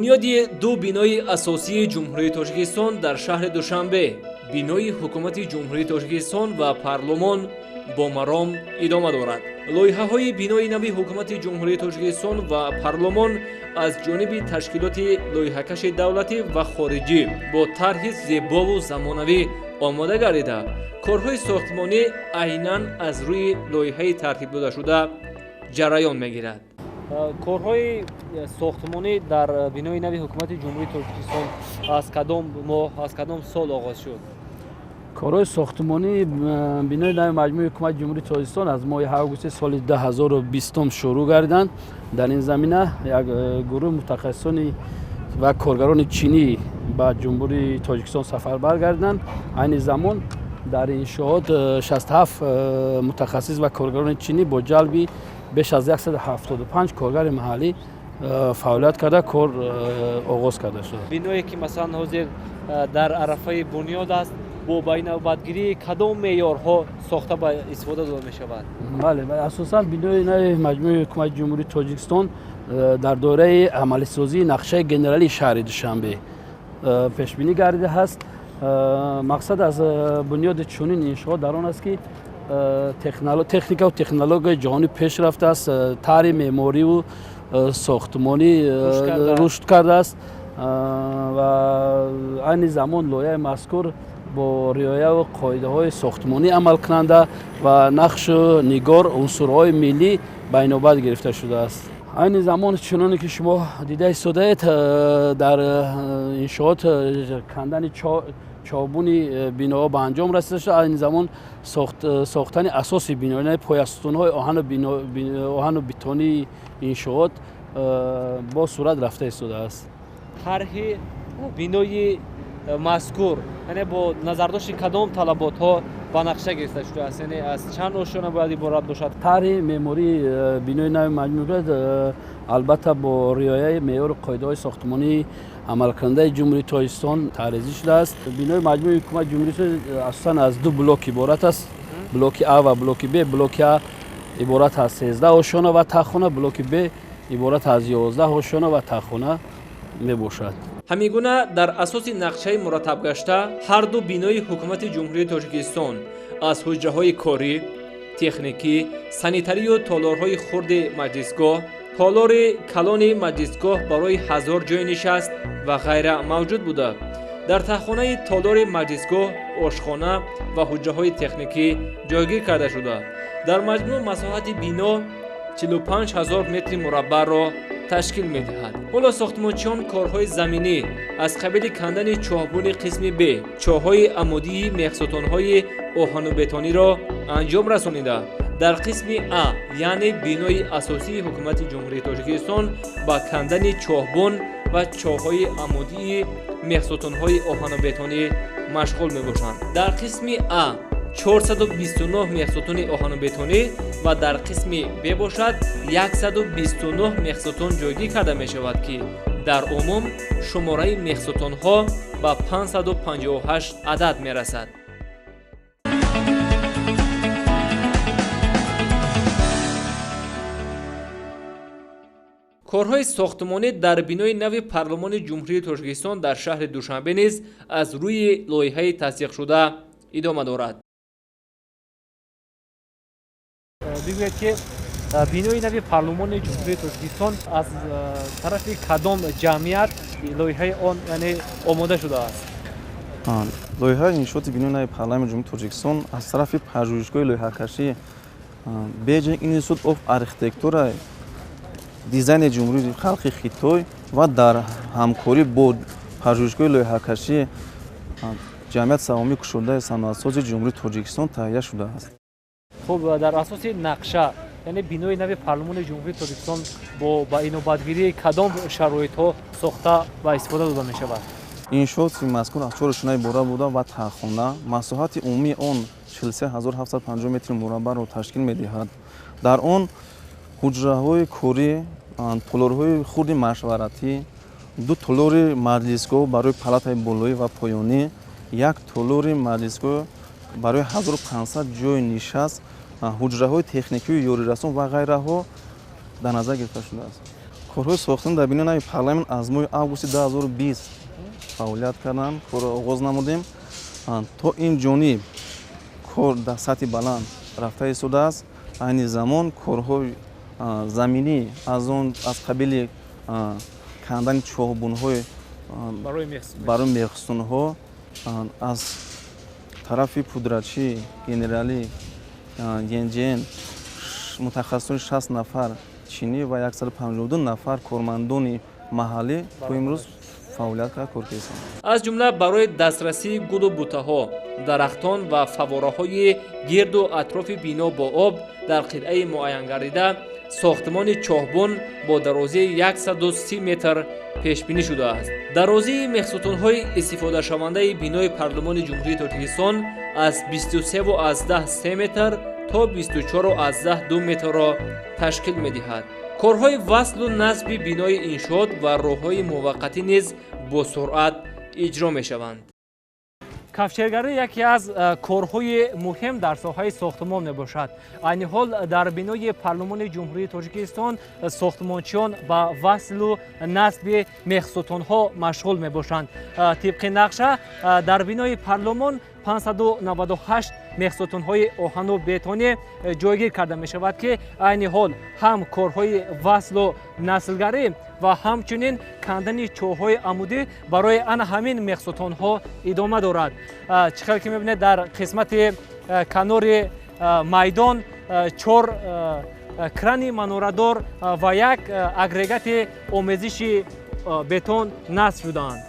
Бунёди ду бинои асосии Ҷумҳурии Тоҷикистон дар шаҳри Душанбе, бинои ҳукумати Ҷумҳурии Тоҷикистон ва парлумон бо маром идома дорад. Лоиҳаҳои бинои нави ҳукумати Ҷумҳурии Тоҷикистон ва парлумон аз ҷониби ташкилоти лоиҳакаши давлатӣ ва хориҷӣ бо тарҳи зебову замонавӣ омода гардида, корҳои сохтмонӣ айнан аз рӯи лоиҳаи тартиб додашуда ҷараён мегирад. Корҳои сохтмонӣ дар бинои нави ҳукумати Ҷумҳурии Тоҷикистон аз кадом моҳ, аз кадом сол оғоз шуд? Корҳои сохтмонии бинои нави маҷмӯи ҳукумати Ҷумҳурии Тоҷикистон аз моҳи августи соли 2020 шурӯъ гардиданд. Дар ин замина як гурӯҳи мутахассисони ва коргарони чинӣ ба Ҷумҳурии Тоҷикистон сафарбар гардиданд. Айни замон дар иншоот 67 мутахассис ва коргарони чинӣ бо ҷалби беш аз 175 коргари маҳаллӣ фаъолият карда, кор оғоз карда шуд. Биное ки масалан ҳозир дар арафаи бунёд аст, бо байнавбатгирии кадом меъёрҳо сохта ба истифода дода мешавад? Бале, асосан бинои нави маҷмӯи ҳукумати Ҷумҳурии Тоҷикистон дар доираи амалисозии нақшаи генералии шаҳри Душанбе пешбинӣ гардидааст. Мақсад аз бунёди чунин иншоот дар он аст, ки техникаву технологияи ҷаҳонӣ пеш рафтааст, тарҳи меъмориву сохтмонӣ рушд кардааст ва айни замон лоиҳаи мазкур бо риояву қоидаҳои сохтмонӣ амалкунанда ва нақшу нигор унсурҳои миллӣ ба инобат гирифта шудааст. Айни замон, чуноне ки шумо дида истодаед, дар иншоот кандани чобуни биноҳо ба анҷом расида шуд. Айни замон сохтани асоси бино, яъне поястунҳои оҳану бетонии иншоот бо сурат рафта истодааст. Тарҳи бинои мазкур, яъне бо назардошти кадом талаботҳо ба нақша гирифта шудааст, яъне аз чанд ошёна бояд иборат бошад? Тарҳи меъмории бинои нави маҷмӯъ албатта бо риояи меъёру қоидаҳои сохтмонии амалкунандаи Ҷумҳурии Тоҷикистон таҳризӣ шудааст. Бинои маҷмӯи ҳукумати Ҷумҳурии асосан аз ду блок иборат аст: блоки А ва блоки Б. Блоки А иборат аз 13 ошёна ва таххона, блоки Б иборат аз 11 ошёна ва таххона мебошад. Ҳамин гуна дар асоси нақшаи мураттабгашта ҳар ду бинои ҳукумати Ҷумҳурии Тоҷикистон аз ҳуҷраҳои корӣ, техникӣ, санитарию толорҳои хурди маҷлисгоҳ, толори калони маҷлисгоҳ барои 1000 ҷойи нишаст ва ғайра мавҷуд буда, дар таҳхонаи толори маҷлисгоҳ ошхона ва ҳуҷраҳои техникӣ ҷойгир карда шуда, дар маҷмӯъ масоҳати бино 45 000 метри мураббаъро ташкил медиҳад. Ҳоло сохтмончиён корҳои заминӣ аз қабили кандани чоҳбуни қисми Б, чоҳҳои амудии мехсутунҳои оҳану бетониро анҷом расонида, дар қисми А, яъне бинои асосии ҳукумати Ҷумҳурии Тоҷикистон, ба кандани чоҳбун ва чоҳҳои амудии мехсутунҳои оҳану бетонӣ машғул мебошанд. Дар қисми А 429 мехсутуни оҳанубетонӣ ва дар қисми Б бошад 129 мехсутун ҷойгир карда мешавад, ки дар умум шумораи мехсутунҳо ба 558 адад мерасад. Корҳои сохтмонӣ дар бинои нави парлумони Ҷумҳурии Тоҷикистон дар шаҳри Душанбе низ аз рӯи лоиҳаи тасдиқшуда идома дорад. Бигӯед, ки бинои нави парлумони Ҷумҳурии Тоҷикистон аз тарафи кадом ҷамъият лоиҳаи он, яъне, омода шудааст? Лоиҳаи иншооти бинои нави парламенти Ҷумҳурии Тоҷикистон аз тарафи пажӯҳишгоҳи лоиҳакашии Beijing Institute of Architecture дизайни Ҷумҳурии Халқи Хитой ва дар ҳамкорӣ бо пажӯҳишгоҳи лоиҳакашии ҷамъияти саҳомии кушодаи саноатсози Ҷумҳурии Тоҷикистон таҳия шудааст. Хуб, дар асоси нақша, яъне бинои нави парлумони Ҷумҳурии Тоҷикистон бо ба инобатгирии кадом шароитҳо сохта ва истифода дода мешавад? Иншооти мазкур аз чор ошёна иборат буда ва таҳхона, масоҳати умумии он 43750 метри мураббаъро ташкил медиҳад. Дар он ҳуҷраҳои корӣ, толорҳои хурди машваратӣ, ду толори маҷлисгоҳ барои палатаи болоӣ ва поёнӣ, як толори маҷлисгоҳ барои 1500 ҷойи нишаст, ҳуҷраҳои техникию ёрирасон ва ғайраҳо дар назар гирифта шудааст. Корҳои сохтмонӣ дар бинои нави парламент аз моҳи августи 2020 фаъолият карданд, корро оғоз намудем. То ин ҷониб кор дар сатҳи баланд рафта истодааст. Айни замон корҳои заминӣ аз он аз қабили кандани чоҳбунҳои барои мехсутунҳо аз тарафи пудрачи генералӣ ЕНЖН мутахассисони 60 нафар чинӣ ва 152 нафар кормандони маҳаллӣ то имрӯз фаъолият карда кор карданд. Аз ҷумла барои дастрасии гулу бутаҳо, дарахтон ва фаввораҳои гирду атрофи бино бо об дар қитъаи муайянгардида сохтмони чоҳбун бо дарозии 130 метр пешбинӣ шудааст. Дарозии мехсутунҳои истифодашавандаи бинои Парлумони Ҷумҳурии Тоҷикистон аз 23,3 метр то 24,2 метрро ташкил медиҳад. Корҳои васлу насби бинои иншоот ва роҳҳои муваққатӣ низ бо суръат иҷро мешаванд. Кафшергарӣ яке аз корҳои муҳим дар соҳаи сохтмон мебошад. Айни ҳол дар бинои Парлумони Ҷумҳурии Тоҷикистон сохтмончиён ба васлу насби мехсутунҳо машғул мебошанд. Тибқи нақша дар бинои парлумон 598 мехсутунҳои оҳану бетонӣ ҷойгир карда мешавад, ки айни ҳол ҳам корҳои васлу наслгарӣ ва ҳамчунин кандани чоҳҳои амудӣ барои ана ҳамин мехсутунҳо идома дорад. Чӣ хел ки мебинед, дар қисмати канори майдон 4 крани манорадор ва як агрегати омезиши бетон насб шудаанд.